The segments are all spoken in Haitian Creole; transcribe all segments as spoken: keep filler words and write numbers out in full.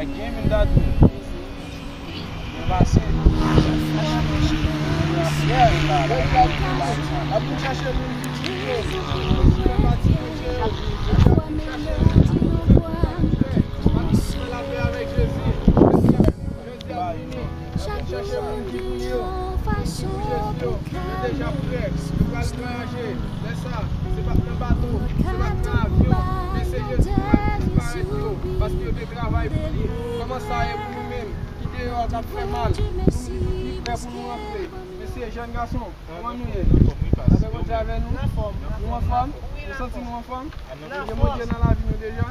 Gen vin dat. Gen pase. Ap vin chache moun ki di yo. Fè pati Bondye yo. Ap vin chache moun ki di yo. Ap vin fè lapè avèk Jezi. Jezi ap vini. Chache moun ki pou yo. Pou Jezi yo. Yo deja prè. Yo pral vwayaje. Lè sa, se pa t nan bato, se pa t nan avyon, men se Jezi ki pral disparèt yo, paske yo te travay pou li. Kòman sa ye pou nou menm, ki deyò k ap fè mal, pou nou vin pi prè pou nou rantre? Mesye, jèn gason, kòman nou ye? Lapè Bondye avè nou? Nou anfòm? Nou santi nou anfòm? Nou gen Bondye nan lavi nou deja?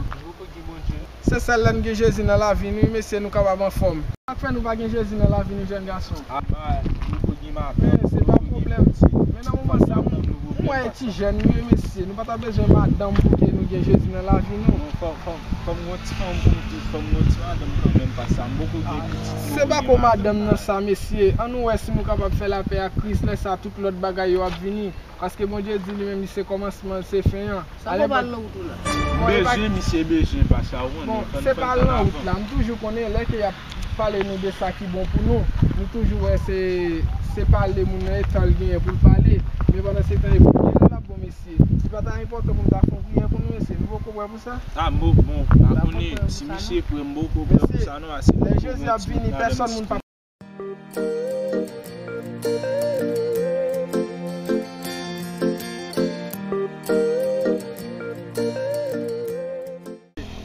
Se sèl lè n gen Jezi nan lavi n, wi, mesye, nou kapab anfòm. Sa k fè nou pa gen Jezi nan lavi nou, jèn gason? Apa, nou ko gen madanm, eh, se pa pwoblèm. Men nan moman sa, m wè ti jèn, wi, mesye. Nou pa ta bezwen madanm pou ke nou gen Jezi nan lavi nou. Non, fò, fò, fò m gon ti fanm pou m te, fò m gon ti madanm kanmenm, pa sa. M poko gen pitit. Se pa ko madanm nan sa, mesye. Ann nou wè si nou kapab fè lapè ak Kris. Lè sa, tout lòt bagay yo ap vini. Paske Bondye di li menm, li se kòmansman, li se fen an. Sa fè w pa al nan wout ou la? Bon, e pa bezwen, misye bezwen, pa sa, ou konnen. Bon, se pa al nan wout la. M toujou konnen, lè ke y ap pale nou de sa ki bon pou nou, nou toujou wè se, se pale moun nan e tan l genyen pou l pale. Men pandan se tan, e pou l ap bon, mesye. Li pa ta enpòtan pou m ta fè yon priyè pou nou, mesye. Nou poko prè pou sa? A, m poko, bon, pa konnen si misye prè, m poko prè pou sa, non, ase. Lè Jezi ap vini, pèsòn moun pa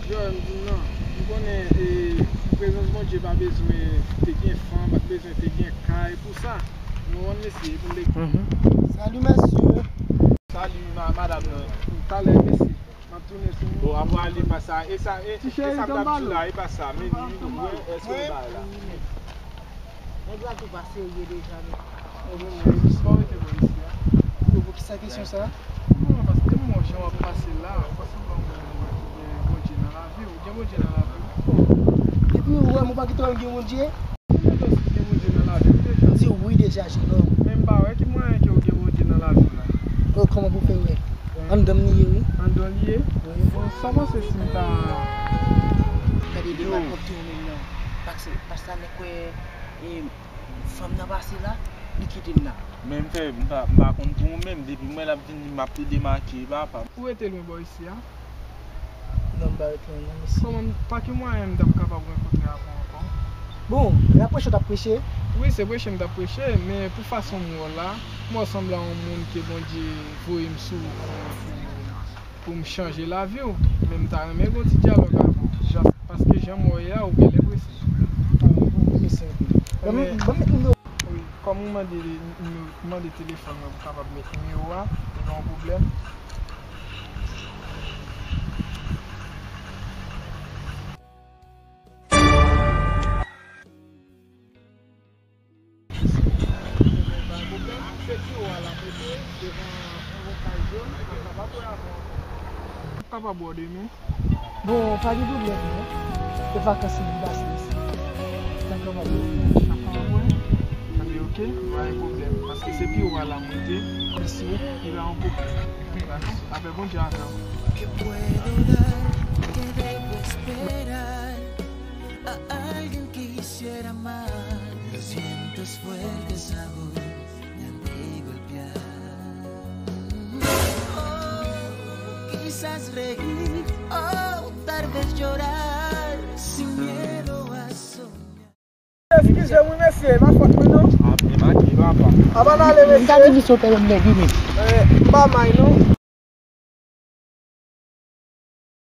Jòy, m di m nan, m konnen, e, prezans Bondye pa bezwen te gen fanm, pa t bezwen te gen kay pou sa. Nou konn mesye, pou m te Mhm. Salut, monsieur. Salut, ma-, madame nan. Talè, mesye. M ap tounen sou ou. Bon, apre ale pa sa. E sa, e, e sa m t ap di la, e pa sa. Men li, wè, èske w bay la? Nèg la tou pa serye deja, men. Bon, rete bò isi a. Yo, poukisa kesyon sa? Non, paske m wè jan w ap pase la, fò semblan w gen Bondye nan lavi w. Ou gen Bondye nan lavi w? Depi ou wè m, ou pa gentan gen Bondye? Ou gentan si gen Bondye nan lavi w deja? M di wi deja, jennonm. Men m pa wè ki mwayen ke w gen Bondye nan lavi w la. Oh, kòman pou fè wè? Anndan m li ye, wi. Anndan w li ye? Wi. Bon, sa w panse si m ta... Gade de malpwòpte w menm nan. Paske, paske sa nèg wè, e, fanm nan pase la, li kite m la. Men m fè, m pa, m pa konn pou ou menm, depi m wè l ap vini, m ap plede make, papa. Ou rete lwen bò isi a? Non, m pa ret lwen non, mesye. Kòman, pa ki mwayen m t ap kapab rankontre avè w ankò? Bon, l ap preche, w t ap preche? Wi, se preche m t ap preche, men pou fason m wè w la, m wè w sanble a yon moun ke Bondye voye m sou ou pou, pou, pou m chanje lavi w. Men m ta renmen gen yon ti dyalòg avè w, jan, paske jan m wè w ye a, ou genlè prese. Ban m, ban m met nimewo. Wi, kòm ou mande, mande telefòn mwen pou kapab met nimewo a, e pa yon pwoblèm. Se ti ou a la mete devan yon kay jòn, ou kapab wè avè w. Ou kapab wè w demen. Bon, pa gen pwoblèm non. Se vakans li pase isi. Dakò, papa. Dakò, mwen. Anben, oke, pa gen pwoblèm. Paske se pi ou a la mwen te. Mesye. Li pa yon pwoblèm. Apre Bondye avè w. ¿Qué puedo dar? ¿Qué debo esperar? A alguien que hiciera mal. Los vientos fuertes aún me han de golpear. Oh, quizás reír o tal vez llorar sin miedo a soñar. Eskize m wi mesye, e pa fòt mwen non. A, m te make papa. Apa n ale mesye? M ta di misye w te renmen wi men. Eh, m pa may non.